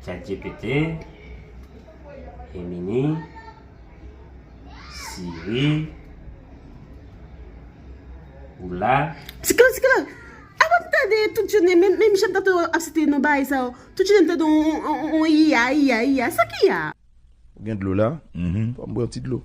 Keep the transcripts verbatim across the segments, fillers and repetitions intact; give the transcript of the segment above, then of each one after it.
ChatGPT, Gemini, Siri, ou la. Psikològ, psikològ. Apa m tande tout jounen, menm, menm jan m tande w ap site non bagay sa yo. Tout jounen m tande yon, yon, yon, yon I A, I A, I A. Sa ki I A? Ou gen dlo la? Fò m bwè yon ti dlo.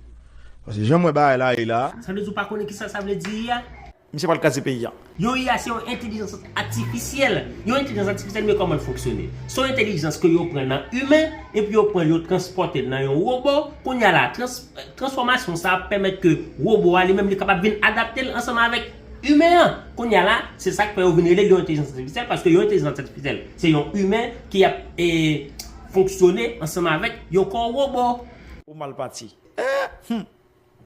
Paske jan m wè bagay la ye la. Sa vle di ou pa konnen kisa sa vle di I A? Misye pral kraze peyi a. Yon I A se yon entèlijans atifisyèl. Yon entèlijans atifisyèl, men kòman l fonksyone? Se yon entèlijans ke yo pran nan imen, epi yo pran, yo transpòte l nan yon wobo. Kounye a la, trans-, transfòmasyon sa a pèmèt ke wobo a li menm li kapab vin adapte l ansanm avèk imen an. Kounye a la, se sa k fè yo vin rele l yon entèlijans atifisyèl, paske yon entèlijans atifisyèl, se yon imen ki ap, e, fonksyone ansanm avèk yon kò wobo. Ou mal pati.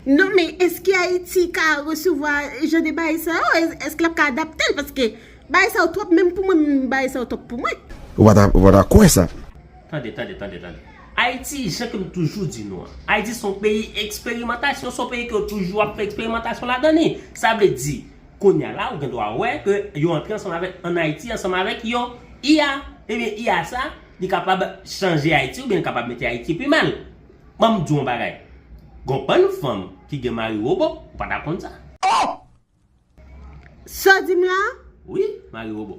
Non, men èske Ayiti ka resevwa jan de bagay sa yo? Èske l ap ka adapte l? Paske bagay sa yo twòp, menm pou mwen, menm bagay sa yo twòp pou mwen. Ou pa ta, ou pa ta kwè sa. Tande, tande, tande, tande. Ayiti, jan ke m toujou di nou an, Ayiti se yon peyi eksperimantasyon, se yon peyi ke yo toujou ap fè eksperimantasyon ladan li. Sa vle di, kounye a la, ou gen dwa wè ke yo antre ansanm avèk, ann Ayiti, ansanm avèk yon I A. Ebyen, I A sa, li kapab chanje Ayiti oubyen li kapab mete Ayiti pi mal. Ban m di w yon bagay. Gon bann fanm ki gen mari wobo, ou pa ta konn sa? Oh! Sa w di m la? Wi, mari wobo.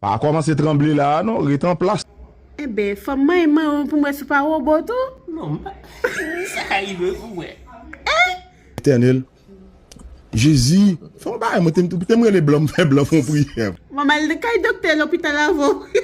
Pa kòmanse tranble la a non, ret an plas. Enben, fò m manyen manyen w pou m wè si w pa wobo tou. Non, m pa. Sa ka rive pou wè. Etènèl. Jezi, fè yon bagay, mwen te, te m rele blan, m fè blan fè yon priyè. Mwen m al kay doktè lopital avè w.